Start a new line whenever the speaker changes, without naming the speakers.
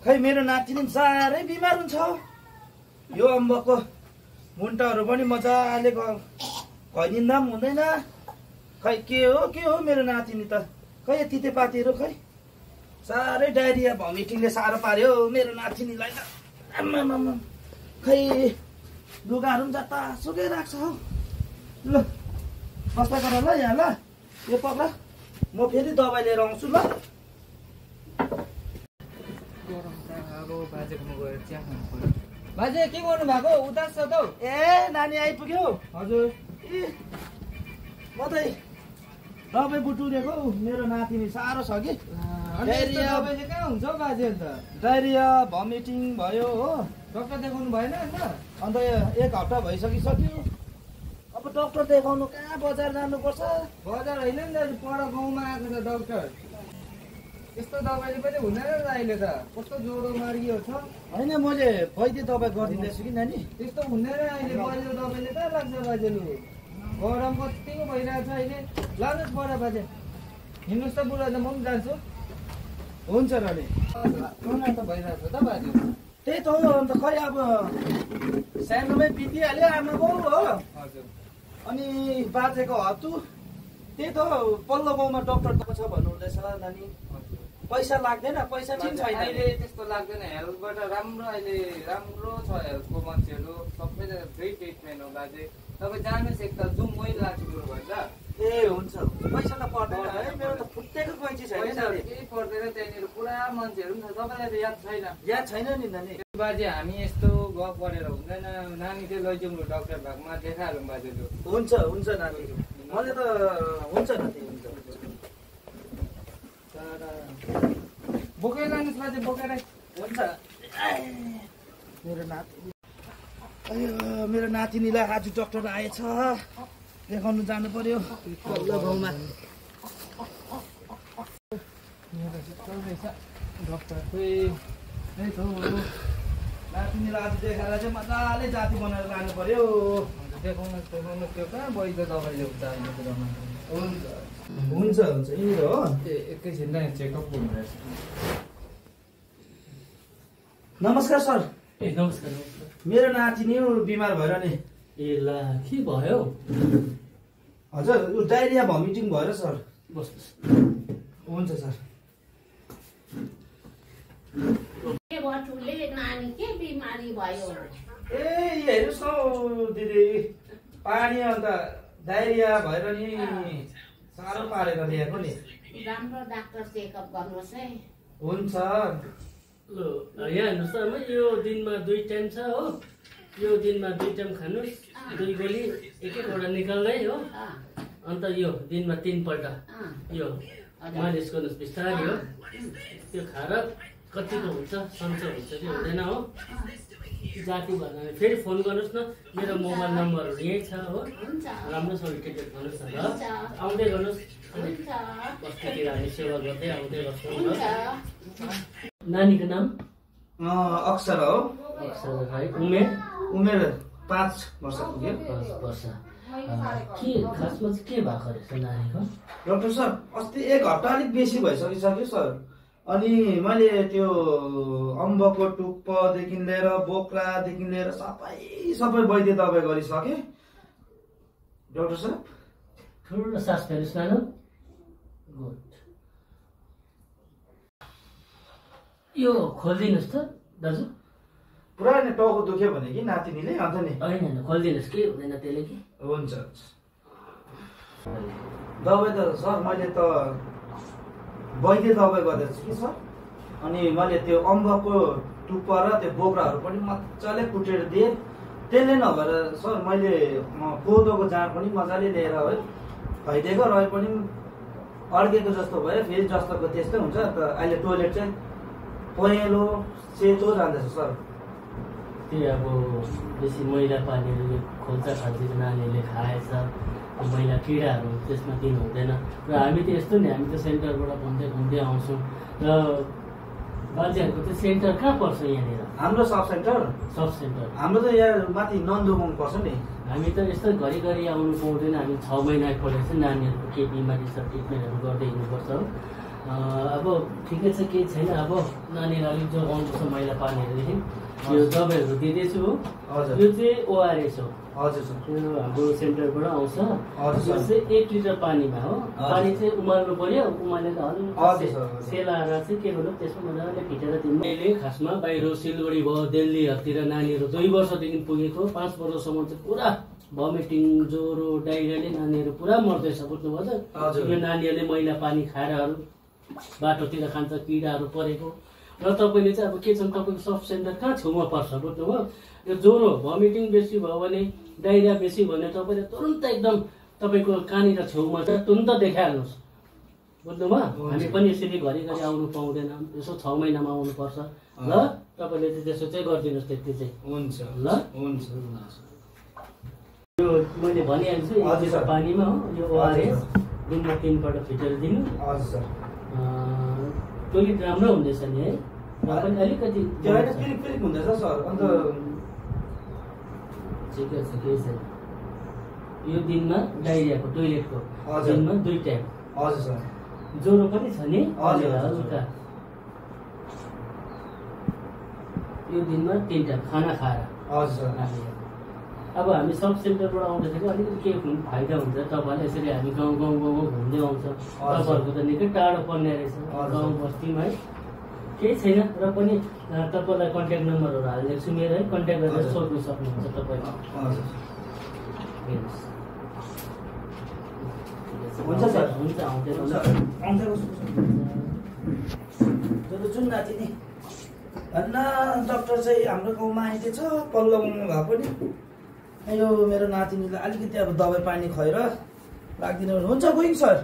खै मेरो नातिनी साह्रै बिमार हुन्छ। यो अम्बकको मुन्टाहरू पनि मजाले घैनिँदा पनि हुँदैन। खै के हो मेरो नातिनी त खै तितेपातीहरू खै साह्रै डायरिया भमिटिङले साह्रो पार्यो मेरो नातिनीलाई त। आम्मामा खै लुगाहरू पनि जतासुकै राख्छ हौ। ल बस्दा गर ल यहाँ ल, यो पक्रा म फेरि दबाई लिएर आउँछु ल।
बाजे के गर्नु भएको उदास छ त?
ए नानी आइपुग्यो।
हजुर
म त दबाई बुटुलेको मेरो नातिनी साह्रो छ कि
कहाँ हुन्छ बाजे? अन्त
डायरिया भमिटिङ भयो हो।
डक्टर देखाउनु भएन?
अन्त 1 हप्ता भइसकिसक्यो। अब डक्टर देखाउनु कहाँ बजार जानुपर्छ?
बजार होइन नि दाजु, पर गाउँमा आएको छ डक्टर। यस्तो दबाईले पनि हुँदैन त अहिले त, कस्तो ज्वरो मारियो छ।
होइन मैले वैद्य दबाई गरिदिँदैछु कि नानी।
त्यस्तो हुँदैन अहिले, बलियो दबाईले कहाँ लाग्छ बाजेलु? गरम कतिको भइरहेको छ अहिले। लानुहोस् पर बाजे, हिँड्नुहोस् त बुढा, त म पनि जान्छु।
हुन्छ रानी।
त भइरहेको छ त बाजे।
त्यही त हो। अन्त खै अब सानोमै बितिहाल्यो आमा बाउ हो।
हजुर।
अनि बाजेको हत्तु त्यही त पल्लो गाउँमा डक्टर छ भन्नुहुँदैछ नानी। पैसा लाग्दैन? पैसा ठिक छैन
अहिले त्यस्तो लाग्दैन, हेल्थबाट राम्रो अहिले राम्रो छ हेल्थको मान्छेहरू, सबैजना फ्री ट्रिटमेन्ट हो बाजे। तपाईँ जानुहोस् एकताल, जाउँ मै लान्छु बरु भन्छ।
ए हुन्छ पैसा त पर्दैन है, मेरो त फुटेको कैँची छैन।
केही पर्दैन, त्यहाँनिर पुरा मान्छेहरू पनि छ, तपाईँलाई त याद छैन?
याद छैन नि नानी।
बाजे हामी यस्तो गफ गरेर हुँदैन, नानी चाहिँ लैजाउँ डक्टर भागमा देखाइहालौँ बाजे।
हुन्छ हुन्छ नानी, मैले त हुन्छ नानी हुन्छ।
बोकेर लानुहोस् बाजे, बोकेर।
हुन्छ। मेरो नातिनीलाई आज डक्टर आएछ, देखाउनु जानु पर्यो पल्लो गाउँमा।
डक्टर
नातिनीलाई आज देखाएर चाहिँ मजाले जाति बनाएर लानु पर्यो।
देखाउनु त्यो कहाँ वैद्य दबाईले हुन्छ अहिले कुरामा।
हुन्छ हुन्छ हुन्छ यही हो।
एकैछिन नै चेकअप हुँदैछ।
नमस्कार सर।
ए नमस्कार।
मेरो नातिनी बिमार भएर नि।
ए ला के भयो?
हजुर यो डायरिया भमिटिङ भएर सर।
बस्नुहोस्।
हुन्छ सर।
के बटुले नानी के बिमारी भयो?
ए हेर्नुहोस् न दिदी, पानी अन्त डायरिया भएर नि साह्रो पारेर ल्याएको नि।
राम्रो डाक्टर चेकअप गर्नुहोस् है।
हुन्छ।
ल यहाँ हेर्नुहोस् त आमा, यो दिनमा 2 टाइम छ हो। यो दिनमा 2 टाइम खानुहोस्, 2 गोली एक-एकवटा निकाल्दै हो। अन्त यो दिनमा 3 पल्ट यो मालिस गर्नुहोस् बिस्तारै हो। त्यो खाएर कतिको हुन्छ सन्चो हुन्छ कि हुँदैन हो, जाति भन्नाले फेरि फोन गर्नुहोस् न, मेरो मोबाइल नम्बरहरू यही छ हो। राम्रोसँग ट्रिटमेन्ट गर्नुहोस् न ल, आउँदै गर्नुहोस्। बस्तीतिर हामी सेवा गर्दै आउँदै गर्छौँ ल। नानीको नाम
अक्षर हो।
अक्षर है। उमेर
5 वर्ष पुग्यो।
5 वर्ष। के खासमा चाहिँ के भएको रहेछ नानीको?
डक्टर सर अस्ति 1 हप्ता अलिक बेसी भइसकिसक्यो सर। अनि मैले त्यो अम्बकको टुप्पोदेखि लिएर बोक्रादेखि लिएर सबै वैद्य दबाई गरिसकेँ डक्टर सर।
ठुलो सास फेर्नुहोस् नानु। गुड। यो खोलिदिनुहोस् त दाजु।
पुरा नै टाउको दुख्यो भने कि नातिनीले, अन्त नि।
होइन खोलिदिनुहोस्, के हुँदैन त्यसले कि।
हुन्छ दबाई त सर मैले त वैद्य दबाई गर्दैछु कि सर। अनि मैले त्यो अम्बकको टुप्पा र त्यो बोक्राहरू पनि मजाले कुटेर दिएँ। त्यसले नभएर सर मैले कोदोको जाँड पनि मजाले लिएर है खुवाइदिएको, रहे पनि अड्केको जस्तो भयो, फेरि जस्तोको त्यस्तै हुन्छ। त अहिले टोइलेट चाहिँ पहेँलो सेतो जाँदैछ सर।
त्यही अब बेसी मैला पानीहरू खोल्चा खाल्ची नानीहरूले खाएछ, मैला किराहरू त्यसमा दिनु हुँदैन। र हामी त यस्तो नि, हामी त सेन्टरबाट घुम्दै आउँछौँ। र बाजेहरूको त्यो सेन्टर कहाँ पर्छ यहाँनिर?
हाम्रो सब सेन्टर हाम्रो त यहाँ माथि नन्दुगाउँ पर्छ नि।
हामी त यस्तो घरिघरि आउनु पाउँदैन, हामी 6 महिना एकपल्ट चाहिँ नानीहरूको के बिमारी छ ट्रिटमेन्टहरू गर्दै हिँड्नुपर्छ हो। अब ठिकै छ, केही छैन। अब नानीलाई अलिक जोगाउनुपर्छ मैला पानीहरूदेखि। यो दबाईहरू दिँदैछु हो।
हजुर।
यो चाहिँ ओआरएस हो।
हजुर सर।
यो हाम्रो सेन्टरबाट आउँछ।
हजुर सर।
यो चाहिँ 1 लिटर पानीमा हो। पानी चाहिँ उमाल्नु पर्यो, उमालेर
हजुर सर।
सेलाएर चाहिँ के भन्नु त्यसमा मजाले फिटेर दिनु। मैले खासमा बाहिर सिलगढी भयो, दिल्लीहरूतिर नानीहरू 2 वर्षदेखि पुगेको, 5 वर्षसम्म चाहिँ पुरा भमिटिङ, ज्वरो, डाइरियाले नानीहरू पुरा मर्दैछ, बुझ्नुभयो त? यो नानीहरूले मैला पानी खाएर बाटोतिर खान्छ, किराहरू परेको। र तपाईँले चाहिँ अब के छ, तपाईँको सब सेन्टर कहाँ छेउमा पर्छ, बुझ्नुभयो? यो ज्वरो, भमिटिङ बेसी भयो भने, डाइरिया बेसी भयो भने तपाईँले तुरन्त एकदम तपाईँको कहाँनिर छेउमा छ तुरन्त देखाइहाल्नुहोस्, बुझ्नुभयो? हामी पनि यसरी घरिघरि आउनु पाउँदैन, यसो 6 महिनामा आउनुपर्छ। ल तपाईँले चाहिँ त्यसो चाहिँ गरिदिनुहोस्, त्यति चाहिँ
हुन्छ।
ल
हुन्छ।
यो मैले भनिहाल्छु, 1 लिटर पानीमा हो यो ओआरएस दिनमा 3 पल्ट फिटेर दिनु।
हजुर सर।
टोइलेट राम्रो हुँदैछ नि है, र पनि अलिकति
त्यो होइन, पिरिक हुँदैछ सर। अन्त
ठिकै छ, केही छैन। यो दिनमा डाइरियाको, टोइलेटको दिनमा 2 टाइम।
हजुर सर।
ज्वरो पनि छ नि
हजुर।
हल्का। यो दिनमा 3 टाइम खाना खाएर।
हजुर सर।
अब हामी सब सेन्टरबाट आउँदाखेरि अलिकति के फाइदा हुन्छ, तपाईँलाई यसरी हामी गाउँ घुम्दै आउँछ। तपाईँहरूको त निकै टाढो पर्ने रहेछ गाउँ बस्तीमा है। केही छैन, र पनि तपाईँलाई कन्ट्याक्ट नम्बरहरू हालिदिएको छु मेरो है, कन्ट्याक्ट गरेर सोध्नु सक्नुहुन्छ तपाईँले।
हुन्छ सर।
हुन्छ, आउँदैन
जुन नाति नि भन्न डक्टर चाहिँ हाम्रो गाउँमा आइदिए छ, पल्लो गाउँमा भए पनि यो मेरो नातिनीलाई अलिकति अब दबाई पानी खुवाएर राखिदिनु। हुन्छ गोइङ सर।